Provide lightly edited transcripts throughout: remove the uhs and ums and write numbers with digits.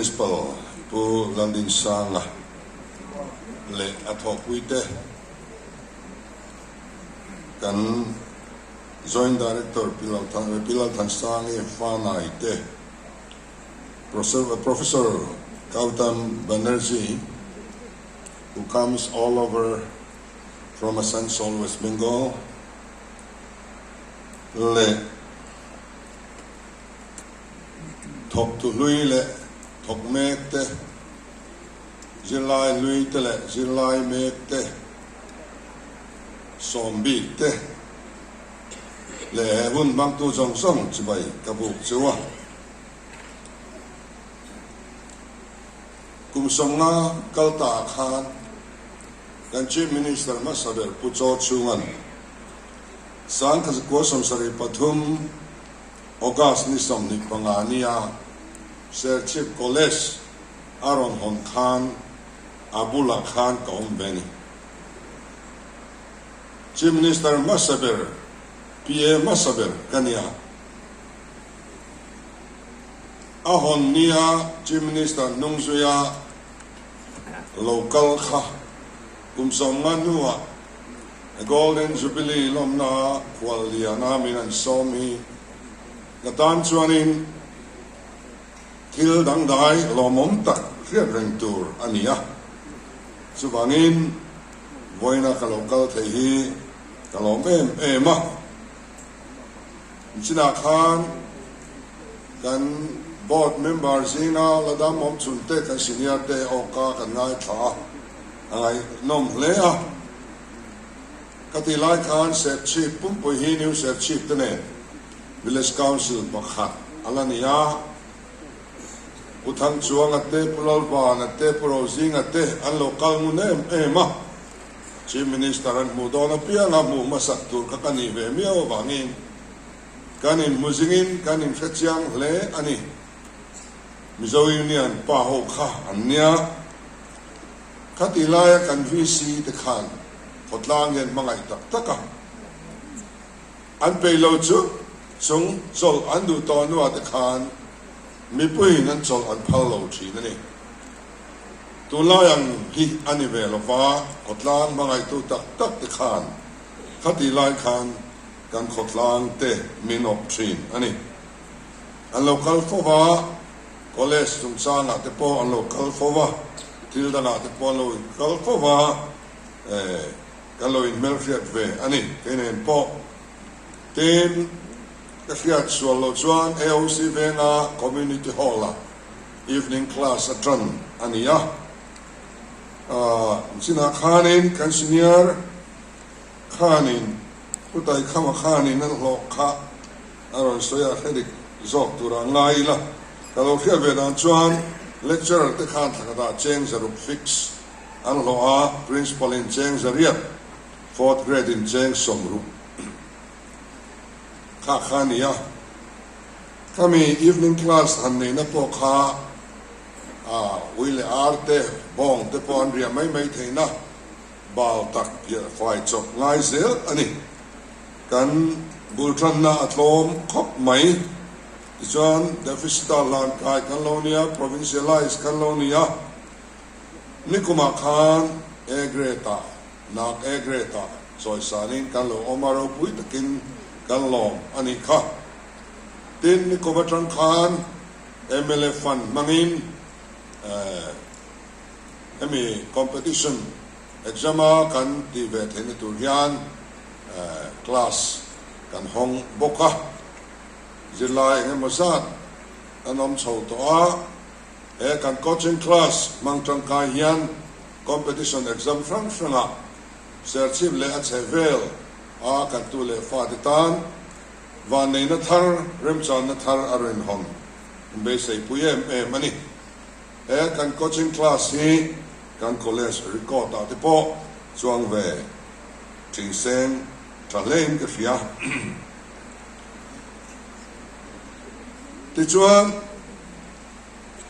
Principal Pu Laldinsanga leh a thawhpuite, kan Joint Director Pi Lalthansangi Fanai te, Professor Gautam Banerjee who comes all over from Asansol, West Bengal leh thawktu hlui leh thawk mek te, zirlai hlui te leh zirlai mek te, sawm bik te leh he hun hmangtu zawng zawng chibai ka buk chu a. Kum 50 kal ta ah khan kan Chief Minister hmasa ber Pu Chaw Chhunga'n 1973 August ni 25 nia Serchhip College a rawn hawn khan a bulah khan ka awm ve ni. Chief Minister hmasa ber PA hmasa ber ka nia. A hawn nia Chief Minister hnungzuia lo kal kha kum 50 hnuah Golden Jubilee lawmna khual liana min an sawm hi ka tan chuanin thil dangdai lawmawm tak hriat reng tur a ni a. Chuvangin vawiina ka lo kal thei hi ka lawm em em a. Chinah khan kan board member zinga la dam awm chhun te kan senior te awka kan ngaithla a, a ngaihnawm hle a. Ka tih lai khan Serchhip pumpui hi New Serchhip te nen Village Council pakhat a la ni a. Pu Thangchuanga te, Pu Lalvana te, Pu Rozinga te an lo kal ngun em em a. Chief Minister an hmuh dawn apianga hmuh hmasak tur kha ka nih ve miau avangin kan inhmu zingin kan inhrechiang hle a ni. Mizo Union pa ho kha an nia. Khatih laia kan VC te khan khawtlang hian hmangaih tak tak a. An peih lo chu chung chawlh an duh tawh hnuah te khan mipuiin an chawlh an phal lo thin a ni. Tunlai ang hi a ni ve lova, khawtlang hmangaihtu tak tak te khan khatih lai khan kan khawtlang te min awp thin a ni. An lo kal fo va, college chungchangah te pawh an lo kal fo va, thil dangah te pawh an lo kal fo va, kan lo inhmelhriat ve a ni. Kei nen pawh tin ka hriat sual loh chuan AOC venga Community Hall-ah Evening class a tan a ni a, chinah khanin kan senior khanin Pu Taikhama khanin an hlawh kha a rawn sawi a, hre dik zawk tura ngai ila. Ka lo hriat ve dan chuan lecturer te khan thla khatah cheng zaruk fix an hlawh a, principal in cheng zariat, fourth grade in cheng 60 kha kha a ni a. Khami evening class han neihna pawh kha ui leh ar te, bawng te pawh an riah mai mai theihna bal tak piah fai chawp ngai zel a ni. Kan bul tanna a tlawm khawp mai. Tichuan deficit-a hlan kai kan lo nia, provincialize kan lo nia. Nikumah khan A grade-ah, nak A grade-ah chawisanin kan lo awm a, ropui takin kan lawm a nih kha. Tin, nikum atang khan mla fund hmangin hemi competition exam a kan tih ve theihna tur hian class kan hawng bawk a, zirlai eng emaw zat an awm chho tawh a, he kan coaching class hmang tangkai hian competition exam hrang hrangah Serchhip leh a chhehvel a kan tu leh fate tan Vanneihna thar, remchanna thar a rawn hawn inbeiseipui em em a ni. He kan coaching class hi kan college record ah te pawh chuang ve thin seng tha hlein ka hria. Tichuan,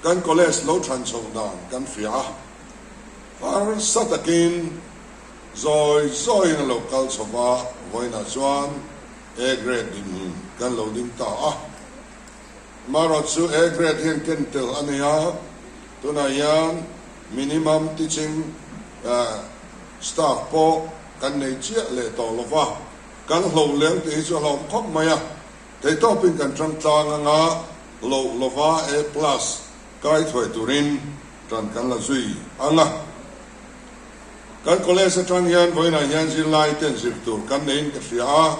kan college lo than chhoh dan kan hria a, harsa takin zawi zawiin a lo kal chho va, vawiinah chuan A grade in kan lo ding ta a, marawh chu A grade hian ken tel a nei a. Tunah hian minimum teaching staff pawh kan nei chiah leh tawh lo va, kan hloh leng tih hi chu a hlauhawm khawp mai a, theihtawpin kan tang tlang anga loh lova A plus kai thuai turin tan kan la zui ang a. Kan college atang hian vawiinah hian zirlai ten zir tur kan neiin ka hria a,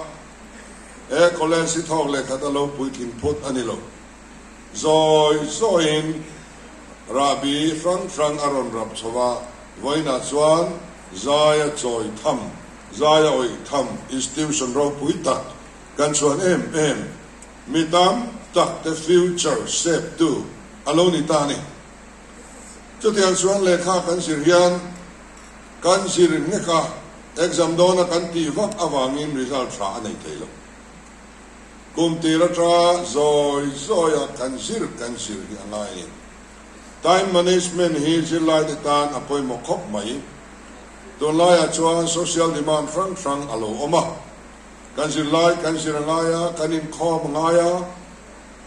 he college hi thawk leh khat a lo puitling phut a ni lo. Zawi zawiin rahbi hrang hrang a rawn rap chho a, vawiinah chuan zaia chawi tham, zaia awih tham institution ropui tak kan chhuan em em, mi tam tak te future shape tu a lo ni ta a ni. Chutiang chuan lehkha kan zir hian kan zir ngek a, exam dawna kan tih vak avangin result tha a nei thei lo. Kum tir atanga zawi zawia kan zir kan zir hi a ngai a ni. Time management hi zirlaite tan a pawimawh khawp mai. Tunlaiah chuan social demand hrang hrang a lo awm a. Kan zirlai kan zir a ngai a, kan inkhawm a ngai a,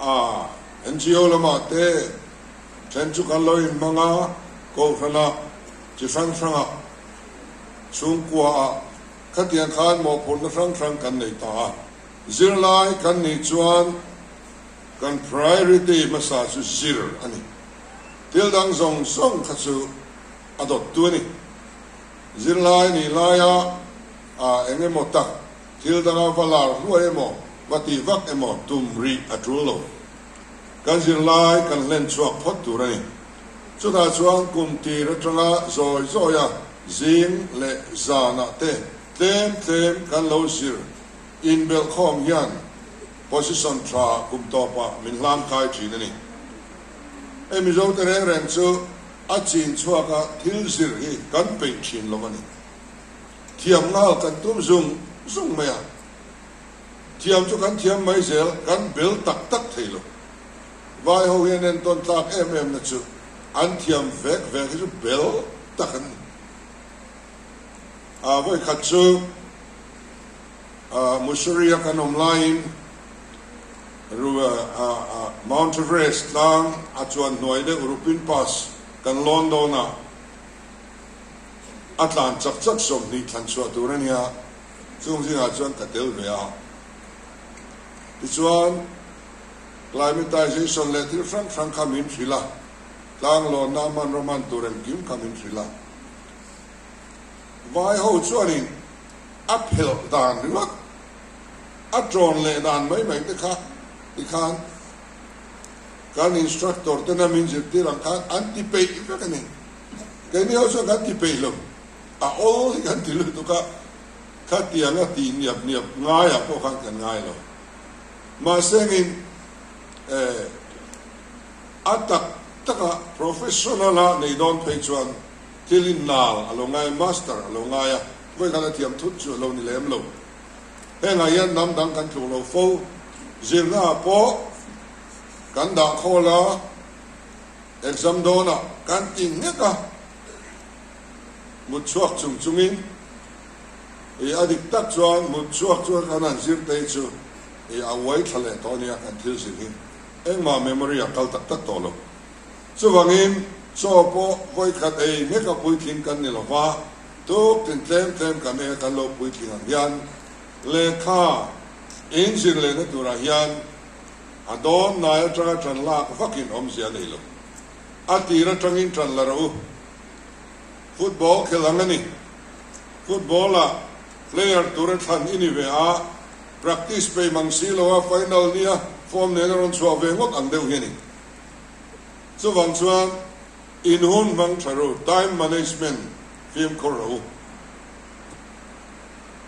a NGO lamah te then chu kan lo inhmang a, kohhranah chi hrang hrangah chhungkuaah Khatiang khan mawhphurhna hrang hrang kan nei ta a, zirlai kan nih chuan kan priority hmasa chu zir a ni. Thil dang zawng zawng kha chu a dawttu a ni. Zirlai nih laia a eng emaw tak thil danga va lar hluai emaw, va tih vak emaw tum rih a tul lo. Kan zirlai kan hlen chhuak phawt tur a ni. Chutah chuan kum tir atanga zawi zawia zing leh zanah te tlem tlem kan lo zir inbelh khawm hian position tha kum tawpah min hlang kai thin a ni. Hei Mizo te reng reng chu a chin chhuaka thil zir hi kan peih thin lo a ni. Thiam nghal kan tum zung zung mai a, thiam chu kan thiam mai zel kan bel tak tak thei lo. Vai ho hian entawn tlak em em na chu an thiam vek vek hi chu bel tak an ni. A vawikhat chu Mussoorie a kan awm laiin Mount Everest tlang a chuan hnuai deuh Rupin Pass kan lawn dawn a, a tlan chak chak 20 thlan chhuah tur a nia, chung zingah chuan ka tel ve a. Tichuan. Climatization leh thil hrang hrang kha min hrilh a, tlanglawnna hmanraw hman tur engkim kha min hrilh a. Vai ho chuanin a phelh dan ringawt, a ṭawn leh dan mai mai te kha tikhan kan instructor tena min zirtir ang khan an ti peih vek a ni. Keini ho chuan kan ti peih lo, a awl hi kan ti lutuk a, khatianga tih niap niap ngaiah pawh khan kan ngai lo. Mahsengin a tak taka professional a nei dawn phei chuan thil in nal a lo ngai a, master a lo ngai a, vawikhat a thiam thut chu a lo ni lem lo. Hengah hian hnam dang kan tluk lo fo, zirna ah pawh kan dah khawl a, exam dawnah kan ti nghek a, mut chhuak chung chungin I a dik tak chuan mut chhuak chuan kan han zir te hi chu i a uai thla leh tawh ania kan thil zir hi engmah memory a kal tak tak tawh lo. Chuvangin chaw pawh vawikhat ei mek a puitling kan ni lova, tuk tin tlem tlem kan ei a kan lo puitling ang hian lehkha in zir lehna turah hian a dawn nai atanga tan lak vakin awmzia a nei lo. A tir atangin tan la rawh u. Football khelh ang a ni. Football-ah player tura thlan i ni ve a, practice pei mang si lo a, final nia form nen a rawn chhuah ve ngawt ang deuh hi a ni. Chuvang chuan in hun hmang tha ru, time management fimkhur rawh u.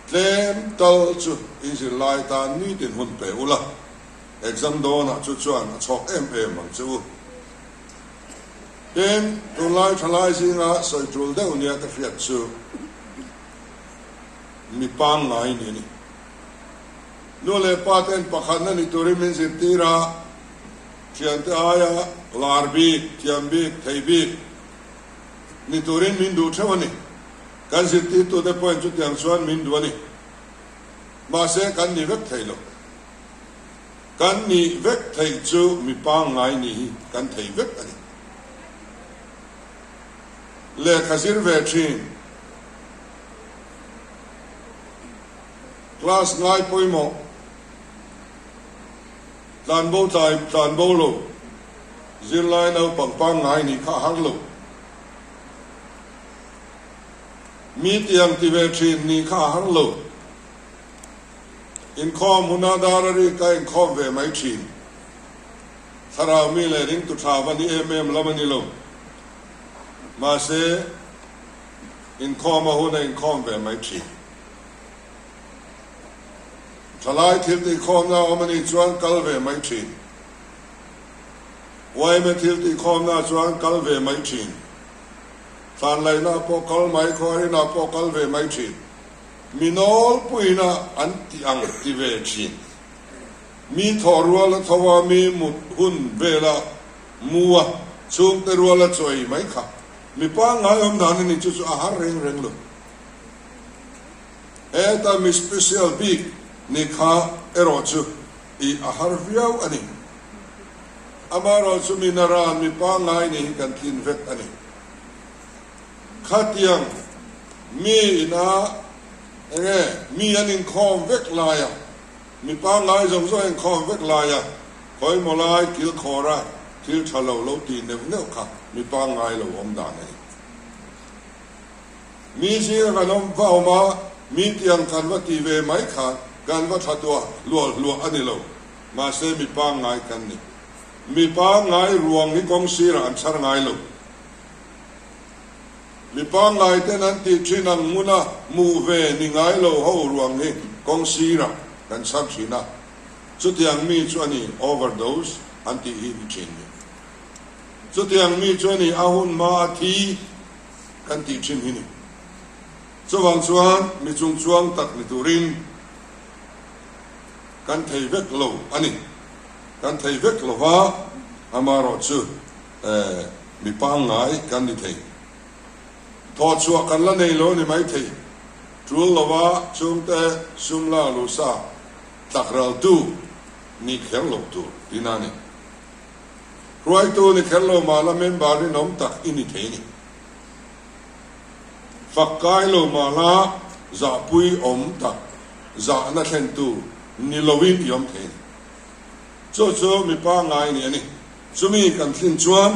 Tlem tal chu in zirlai tan nitin hun pe ula, exam dawnah chu chuan a chhawk em em ang che u. Tin, tunlai thalai zinga sawi tul deuh nia ka hriat chu mi pangngai ni a ni. Nu leh pa ten pakhatna ni turin min zirtir a, thiante aia lar bik, thiam bik, thei bik ni turin min duh theuh a ni. Kan zirtirtute pawhin chutiang chuan min duh a ni. Mahse, kan ni vek thei lo. Kan nih vek theih chu mi pangngai nih hi kan thei vek a ni. Lehkha zir ve thin. Class ngai pawimawh. Tlanbo tlai tlanbo lo. Zirlai naupang pangngai nih kha a har lo. Mi tiang ti ve thin nih kha a har lo. Inkhawm huna dar a rik a inkhawm ve mai thin. Thlarau mi leh ringtu tha va ni em em lam a ni lo. Mahse, inkhawm a hun a inkhawm ve mai thin. Thalai thil tihkhawmna awm a nih chuan kal ve mai thin. Yma thil tihkhawmna chuan kal ve mai thin. Thlanlaihna pawh kal mai, khuarinah pawh kal ve mai thin. Mi nawlpuina an ti ang ti ve thin. Mi thawh rual a tho a, mi mut hun vela mu a, chhungte rual a chawi mai kha. Mi pangngai awm dan a ni chu chu a har reng reng lo. Heta mi special bik ni kha erawh chu i a har viau a ni. Amaherawhchu mi naran mi pangngai ni hi kan tlin vek a ni. Khatiang mi ina enge mi an inkhawm vek laia mi pangngai zawng zawng inkhawm vek laia khawimaw lai kil khawra thil tha lo lo tih neuh neuh kha mi pangngai lo awm dan a ni. Mi zinga kan awm va awm a, mi tiang kan va ti ve mai khan kan va tha tuah hluah hluah a ni lo. Mahse mi pangngai kan ni. Mi pangngai ruang hi kawng sirah an chhar ngai lo. Mi pangngai ten an tih thin ang hmuna hmuh ve ni ngai lo ho ruang hi kawng sirah kan chhar thin a, chutiang mi chu a ni overdose an tih hi ni thin ni. Chutiang mi chu a ni a hun hma a thi kan tih thin hi ni. Chuvang chuan mi chungchuang tak ni turin kan thei vek lo a ni. Kan thei vek lo va, amaherawhchu Mi pangngai kan ni thei. Thawhchhuah kan la nei lo ni mai thei. Tul lova chhungte sum la lusa tlakraltu ni kher lo tur tina a ni. Hruaitu ni kher lo mahla member rinawm tak i ni thei ni. Fak kai lo mahla zahpui awm tak zahna thlentu ni loin i awm thei ni. Chu chu mi pangngai ni a ni. Chumi kan thlin chuan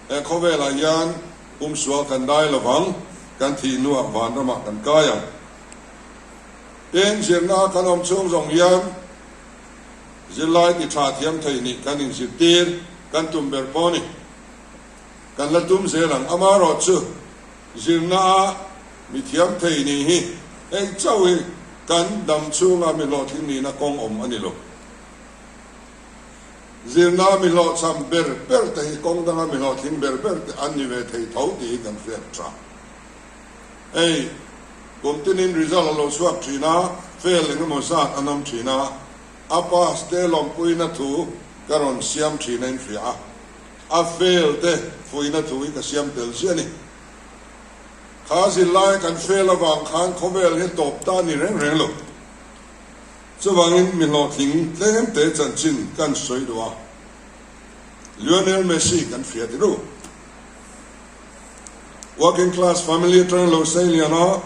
he khawvelah hian humsual kan dai lovang, kan thih hnuah vanramah kan kai ang. Tin, zirna kan awm chhung zawng hian zirlai ti tha thiam thei nih kan inzirtir kan tum ber pawh a ni. Kan la tum zel ang. Amaherawhchu, zirna-a mi thiam thei nih hi hei chauh hi kan dam chhunga mi hlawhtling nihna kawng awm a ni lo. Zirna mi hlawhchham ber ber te hi kawng danga mi hlawhtling ber ber te an ni ve thei tho tih hi kan hriat tha. Hei, kum tinin result a lo chhuak thin a, fail eng emaw zat an awm thin a, a pass te lawmpuina thu ka rawn siam thin a inhria a, a fail te fuihna thu hi ka siam tel ziah a ni. Kha zirlaia kan fail avang khan khawvel hi tawp ta a ni reng reng lo. Chuvangin mi hlawhtling tlemte chanchin kan sawi duh a, Lionel Messi kan hria ti ru. Working class family atangin lo sei lian a,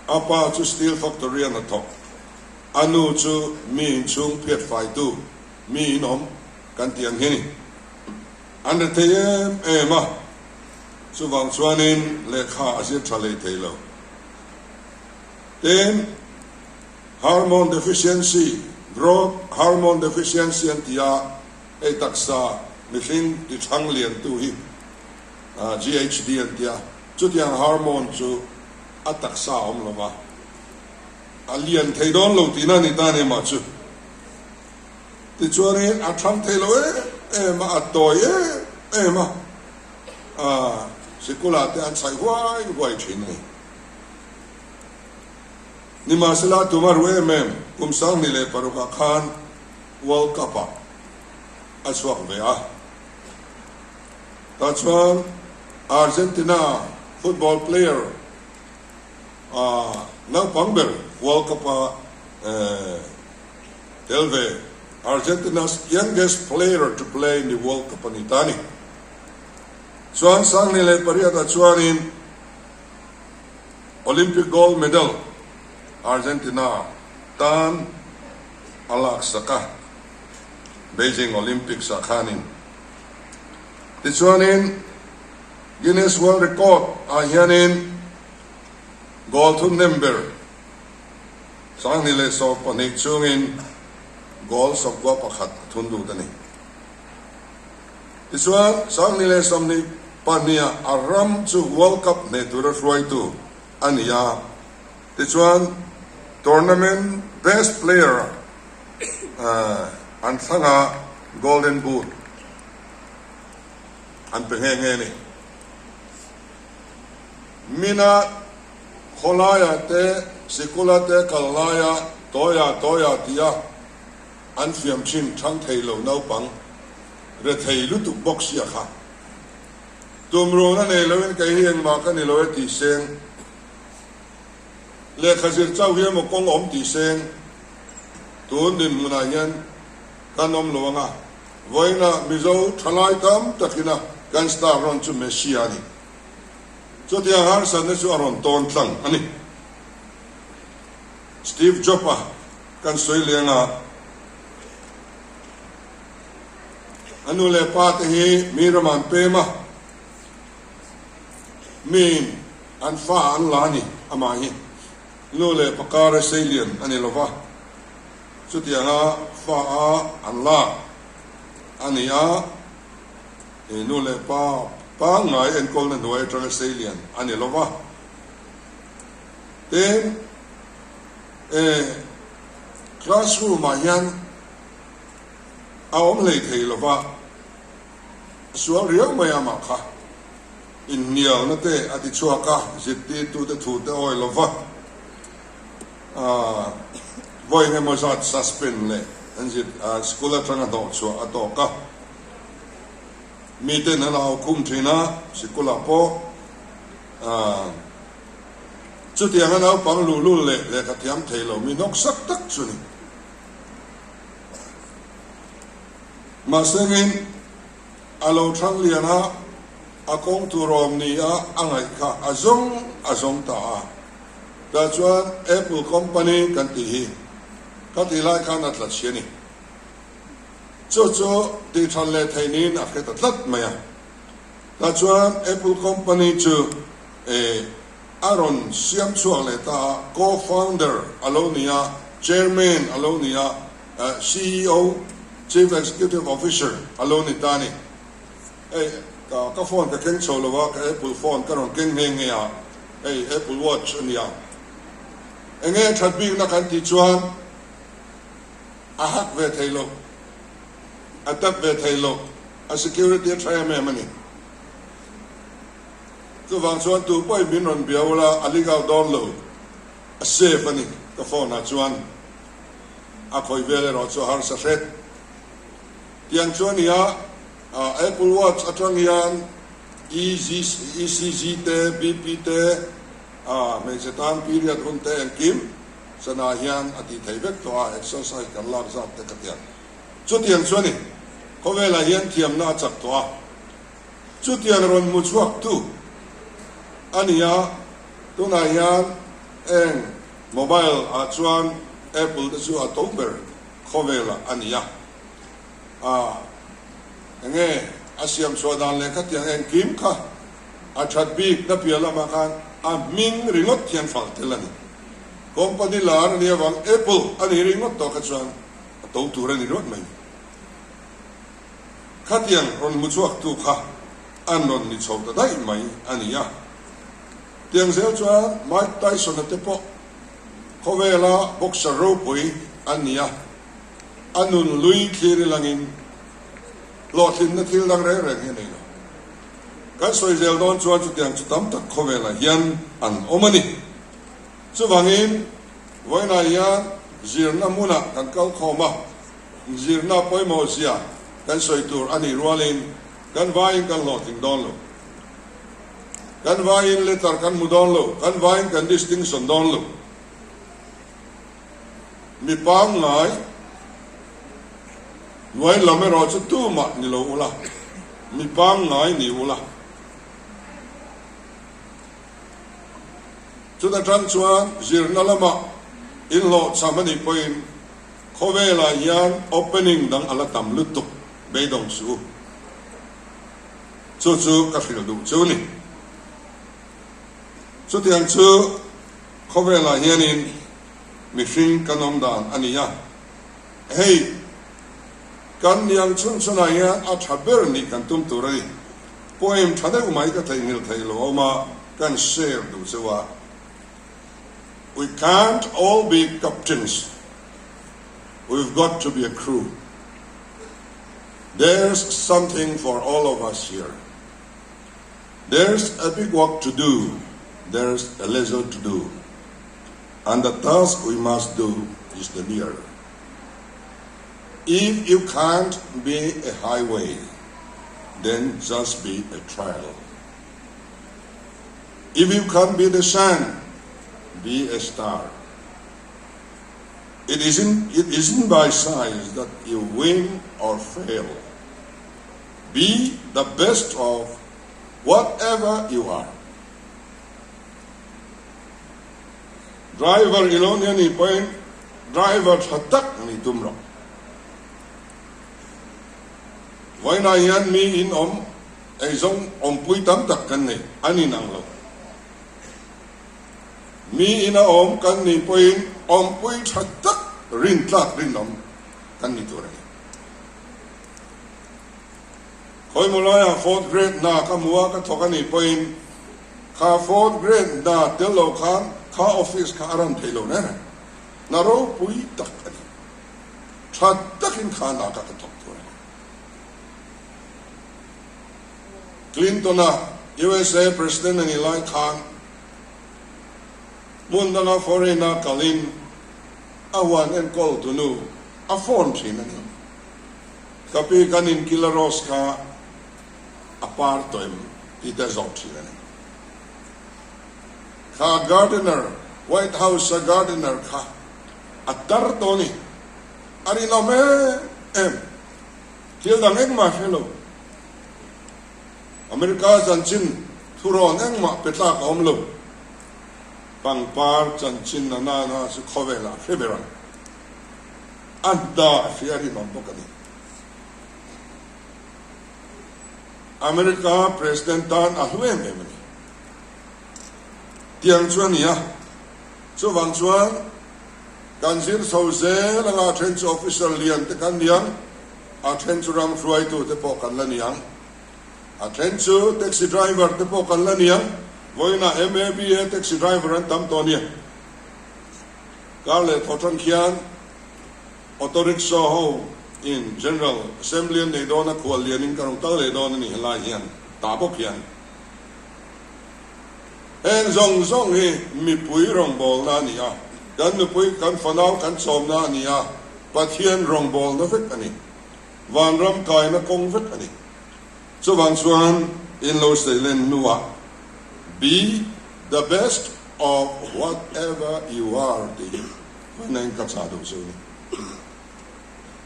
a pa chu steel factory a hnathawk, a nu chu mi inchhung phiat faitu, mi inawm kan tih ang hi a ni. An rethei em em a, chuvang chuanin lehkha a zir tha hlei thei lo. Tin, Hormone deficiency, Growth hormone deficiency an ti a, hei taksa mihring ti thlang liantu hi GHD an ti a, chutiang hormone chu a taksa a awm lo va, a lian thei dawn lo tihna a ni ta a ni mah chu. Tichuanin a thlang thei lo em em a, a tawi em em a, sikula te an chhaih huai huai thin a ni. Nimahsela tuma ru em em kum 2006 ah khan World Cup ah a chhuak ve a. Tah chuan Argentina football player naupang ber World Cup a tel ve, Argentina's youngest player to play in the World Cup a ni ta a ni. Chuan 2008 ah chuanin. Olympic gold medal Argentina tan a laksak a, Beijing Olympics ah khanin. Tichuanin Guinness World Record ah hianin goal thum nem ber 2012 chungin goal 91 a thun lut a ni. Tichuan, 2022 ah a ram chu World Cup hneh tura hruaitu a ni a. Tichuan, tournament best player ah an thlang a, Golden Boot an pe nghe nghe a ni. Mina khawlaia te, sikula te kal laia tawia tawia tia an fiam thin thang thei lo naupang rethei lutuk bawk sia kha. Tumrun a nei loin kei hi engmah ka ni lo e tih seng. Lehkha zir chauh hi emaw kawng awm tih seng. Tun dinhmunah hian kan awm lo anga vawiinah Mizo thalai tam takina kan star rawn chu Messi a ni. Chutiang harsatna chu a rawn tawn tlang a ni. Steve Jobs-a kan sawi leng a, a nu leh pa te hi mi ram an pem a, miin an fa an la a ni, amah hi nu leh pa kara seilian a ni lo va, chutianga fa a an lak a ni a, nu leh pa pangngai enkawlna hnuai atanga seilian a ni lo va, tin. E, classroom ah hian a awm hlei thei lo va, a sual riau mai a mah kha. Inhnialna te a ti chhuak a, zirtirtu te thu te awi lo va, ah, vawi engemaw zat suspend leh an zir, ah, school atanga hnawh chhuah a tawk a. Miten an au khum thin a, sikul ah pawh, ah, Chutianga naupang luhlul leh lehkha thiam thei lo mi hnawksak tak chu ni. Mahsengin a lo thlang lian a, a kawng tur awm ni a a ngaih kha a zawng a zawng ta a. Tah chuan Apple company kan tih hi ka tih lai khan a tla chhi a ni. Chu chu tih than leh thei niin a hre ta tlat mai a. Tah chuan Apple company chu E, a rawn siam chhuak leh ta a, co-founder a lo ni a, chairman a lo ni a, CEO, Chief Executive Officer, a lo ni ta a ni. Hei, ka ka phone ka keng chho lo a, ka Apple phone ka rawn keng nghe nghe a, hei Apple Watch a nia. Enge that bikna kan tih chuan a hack ve thei lo, a tap ve thei lo, a security a tha em em a ni. Chuvang chuan tu pawhin min rawn bia ula, a leak out dawn lo, a safe a ni ka phone ah chuan. A khawih vel erawh chu a harsa hret. Tiang chu a ni a, Apple Watch atang hian ECG te, BP te, hmeichhe tan period hun te engkim sana hian a tih thei vek tawh a, exercise kan lak zat te ka tiang. Chutiang chu a ni, khawvelah hian thiamna a chak tawh a. Chutiang rawn hmu chhuaktu a ni a, tunah hian eng mobile ah chuan Apple te chu a to ber khawvelah a ni a. A enge a siam chhuah dan leh khatiang engkim kha a that bik na piah lamah khan a hming ringawt hian fal tel a ni. Company lar a nih avang Apple a ni ringawt tawh kha chuan a to tur a ni ringawt mai. Khatiang rawn hmu chhuaktu kha an rawn ni chho ta daih mai a ni a. Tiang zel chuan Mike Tyson-a te pawh khawvela boxer ropui an ni a, a nun lui thlir i langin hlawhtlinna thil dang reng reng hi a nei lo. Kan sawi zel dawn chuan chutiang chu tam tak khawvelah hian an awm a ni. Chuvangin vawiinah hian zirna hmunah kan kal khawm a. Zirna pawimawh zia kan sawi tur a nih rualin kan vaiin kan hlawhtling dawn lo. Kan vaiin letter kan hmu dawn lo, kan vaiin kan distinction dawn lo. Mi pangngai hnuai lam erawh chu tumah ni lo ula, mi pangngai ni ula. Chuta tang chuan zirna lamah inhlawhchham a nih pawhin khawvelah hian opening dang a la tam lutuk beidawng suh u. Chu chu ka hrilh duh chu ni. Chutiang chu khawvelah hianin mihring kan awm dan a ni a, hei kan niang chhun chhunah hian a tha ber nih kan tum tur a ni. Poem tha deuh mai ka theihnghilh theih lo awm a, kan share duh cheu a. We can't all be captains, we've got to be a crew. There's something for all of us here. There's a big work to do, there's a leisure to do, and the task we must do is the near. If you can't be a highway, then just be a trail. If you can't be the sun, be a star. It isn't, it isn't by size that you win or fail. Be the best of whatever you are. Driver i lo nia nih pawhin driver tha tak nih tum rawh. Vawiinah hian mi in awm eizawng awmpui tam tak kan nei, an inang lo. Mi ina awm kan nih pawhin awmpui tha tak rintlak rinawm kan ni tur a ni. Khawimaw laiah fourth grade hna ka hmu a, ka thawk a nih pawhin kha fourth grade hna tel lo khan kha office kha a run thei lo reng reng. Hna ropui tak a ni. Tha takin kha hna kha ka thawk tur a ni. Clinton-a USA President a nih lai khan hmun danga foreign-a kalin a huan enkawl tunu a phone thin a ni. Ka pi kan in kila rose kha a par tawh em tih te a zawh thin a ni. Kha gardener, White House a gardener kha a tar tawh a ni. A rinawm em em. Thil dang engmah hre lo. America chanchin thurawn engmah pe tlak a awm lo. Pangpar chanchin na nana chu khawvelah hre ber ang. A hna a hria rinawm bawk a ni. America President tan a hlu em em a ni. Tiang chu a ni a, chuvang chuan kan zir chho zel anga a then chu officer lian te kan ni ang, a then chu ram hruaitu te pawh kan la ni ang, a then chu taxi driver te pawh kan la ni ang, vawiinah MABA taxi driver an tam tawh a nia. Kar leh thaw tan khian Auto Rickshaw ho in General Assembly an nei dawn a, khual lian in ka rawn kal leh dawn a ni helai hian tah bawk hian. Heng zawng zawng hi mipui rawngbawlna a ni a, kan nupui kan fanau kan chawmna a ni a, Pathian rawngbawlna vek a ni. Vanram kaina kawng vek a ni. Chuvang chuan in lo seilen hnuah be the best of whatever you are tih hi vawiin ka chah duh chu a ni.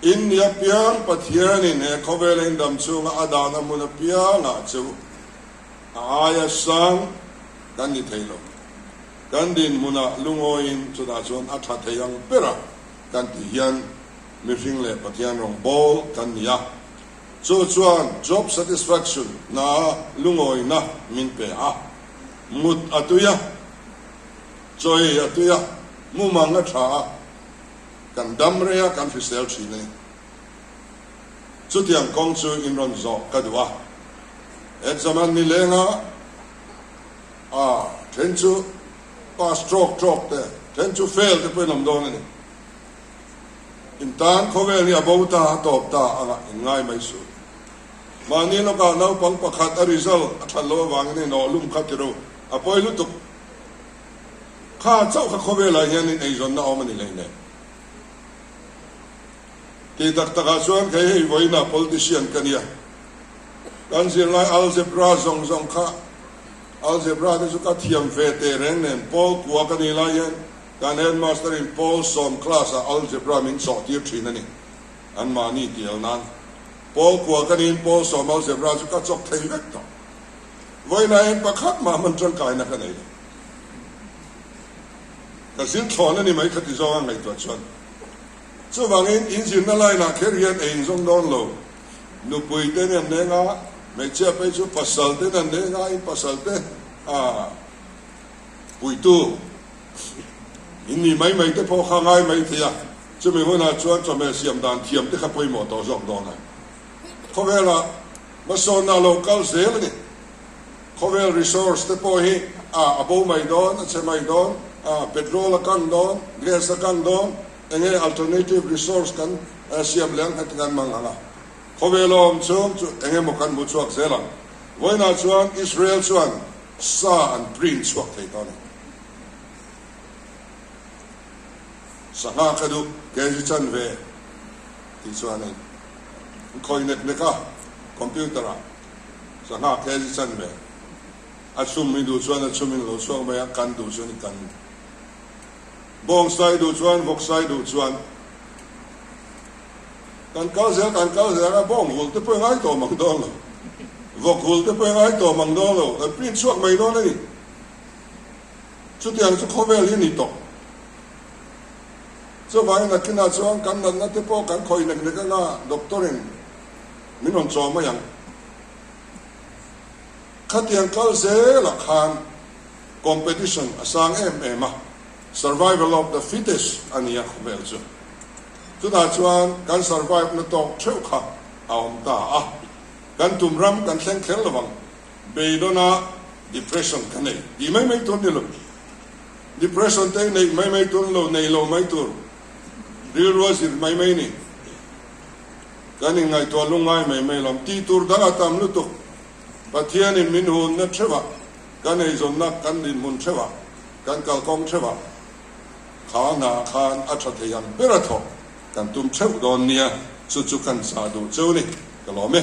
In ni apiang Pathianin he khawvela in dam chhunga a dahna hmun apiangah chu a aia sang kan ni thei lo. Kan dinhmunah lungawiin chutah chuan a tha thei ang bera kan tih hian mihring leh Pathian rawngbawl kan ni a. Chu chuan job satisfaction hna lungawina min pe a, mut a tui a, chawi a tui a, mumang a tha a, kan dam rei a, kan hrisel thin a ni. Chutiang kawng chu in rawn zawh ka duh a, exam an ni leng a, a then chu pass trawk trawk te, then chu fail te pawhin awm dawn a ni. In tan khawvel hi a bo ta, a tawp ta anga in ngai mai suh. Mahni lawkah naupang pakhat a result a that loh avangin a inawh lum kha ti ru, a pawi lutuk. Kha chauh kha khawvelah hian in eizawnna awm a ni hleinem. Ti tak takah chuan kei hei vawiinah politician ka nia. Kan zirlai algebra zawng zawng kha, algebra te chu ka thiam ve teh reng nen pawl kua ka nih lai hian Kan headmaster in Pawl sawm class ah algebra min chawh tir thin a ni. An mahni tial nan. Pawl kua ka niin Pawl sawm algebra chu ka chawk thei vek tawh. Vawiinah hian pakhat mah hman tangkaina ka nei lo. Ka zir thlawn a ni mai khati zawnga ngaihtuah chuan. Chuvangin in zirna line ah kher hian ei inzawm dawn lo. Nupui te nen leng a, hmeichhia phei chu pasal te nen leng a, in pasal te a puitu in ni mai mai te pawh kha ngai mai thei a. Chumi hunah chuan chawhmeh siam dan thiam te kha pawimawh tawh zawk dawn a. Khawvelah hmasawnna a lo kal zel a ni. Khawvel resource te pawh hi a a bo mai dawn, a chhe mai dawn, a petrol a kang dawn, gas a kang dawn, enge alternative resource kan siam leh ang heti kan mang ang a. Khawvel awm chhung chu enge maw kan hmu chhuak zel ang. Vawiinah chuan Israel chuan sa an print chhuak thei ta a ni. Sangha ka duh, kg chanve tih chuan in khawi nek nek a computer ah. Sangha kg chanve a chhum i duh chuan a chhum in lo chhuak mai a, kan duh chuan i kan. Bawngsa i duh chuan vawksa i duh chuan kan kal zel kan kal zel a, bawng hul te pawh i ngai tawh mang dawn lo, vawk hul te pawh i ngai tawh mang dawn lo, kan print chhuak mai dawn a ni. Chutiang chu khawvel hi a ni tawh. Chuvangin nakinah chuan kan natna te pawh kan khawih nek nek anga doctor in min rawn chaw mai ang. Khatiang kal zelah khan competition a sang em em a, survival of the fittest a ni a khawvel chu. Chutah chuan kan survive na tawk theuh kha a awm ta a, kan tum ram kan thleng kher lo ang. Beidawna depression ka nei tih mai mai tur ni lo. Depression te neih mai mai tur lo, nei lo mai tur. Rilru a zir mai mai ni. Kan inngaihtuah lungngai mai mai lo. Tih tur dang a tam lutuk. Pathianin min hunna theuhah, kan eizawnna kan dinhmun theuhah, kan kalkawng theuhah kha hna khan a tha thei ang ber a thawk kan tum theuh dawn nia, chu chu kan chah duh cheu ni. Ka lawm e.